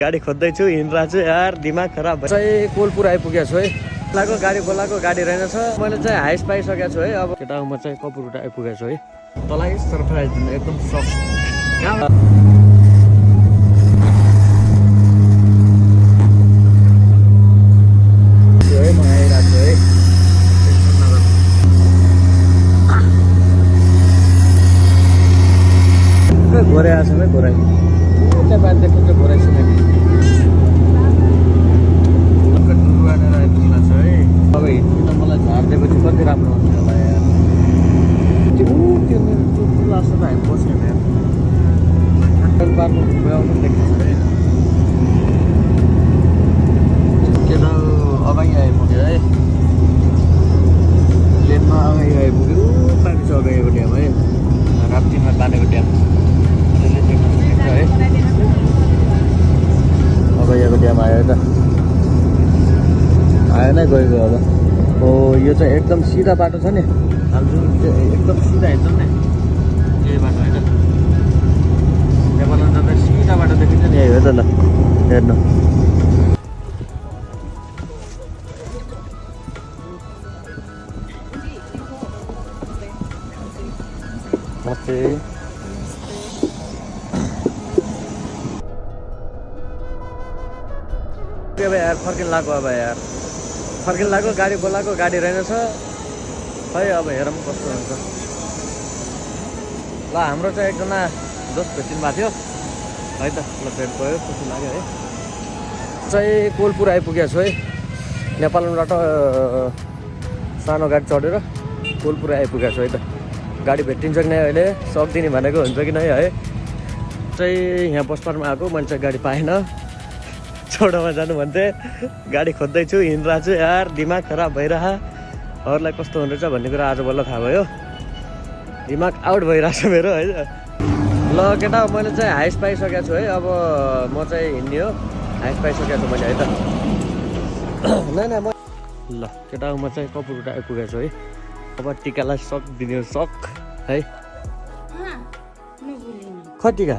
गाडी खोज्दैछु हिँड्रा छु यार दिमाग खराब भयो चाहिँ कोलपुर आइपुगेको छु है बोलाको गाडी बोलाको गाडी रहेनछ मैले चाहिँ हाइस पाइसकेको छु है अब केटा म चाहिँ कपुरबाट आइपुगेको छु है तँलाई सरप्राइज दिनु एकदम सक है म आइरहेको छु है घोरै आएको छ है घोरै नेपाल देखिन्छ घोरै सिमेन्ट अब हिँड्नु त मलाई झारिदिएपछि कति राम्रो हुन्छ होला यार त्यो ठुलो जस्तो त हामी बस्यो यार पार्कमा घुमाउनु देखिन्छ है के त अगाडि आइपुग्यो है लेनमा अगाडि आइपुग्यो पानी छ अगाडिको ड्याम है राप्तीमा बाँधेको ड्याम त्यसले देख्न सकिन्छ है अगाडिको ड्याम आयो त आयो नै गएको होला हो यो चाहिँ एकदम सिधा बाटो छ नि हामी जुन एकदम सिधा हिँड्छौँ नि यही बाटो होइन नेपालमा जाँदा सिधा बाटो देखिन्छ नि यही हो त ल हेर्नु नमस्ते अब यार फर्किन लाग्यो अब यार फर्किन लाग्यो गाडी बोलाएको गाडी रहेनछ खै अब हेरौँ कस्तो हुन्छ ल हाम्रो चाहिँ एकजना दोस्त भेटिनु भएको थियो है त ल भेट भयो खुसी लाग्यो है चाहिँ कोलपुर आइपुगेको छु है नेपालबाट सानो गाडी चढेर कोलपुर आइपुगेको छु है त गाडी भेटिन्छ कि नै अहिले सक्दिने भनेको हुन्छ कि नै है चाहिँ यहाँ बस स्ट्यान्डमा आएको मैले चाहिँ गाडी पाएन चौडामा जानु भन्थे गाडी खोज्दैछु हिँड्रा छु यार दिमाग खराब भइरह अरूलाई कस्तो हुँदैछ भन्ने कुरा आज बल्ल थाहा भयो दिमाग आउट भइरहेछ मेरो है ल केटा मैले चाहिँ हाइस पाइसकेको छु है अब म चाहिँ हिँड्ने हो हाइस पाइसकेको छु मैले है त नै म ल केटा म चाहिँ कपुरबाट आइपुगेको छु है अब टिकालाई सक दिने सक है कतिका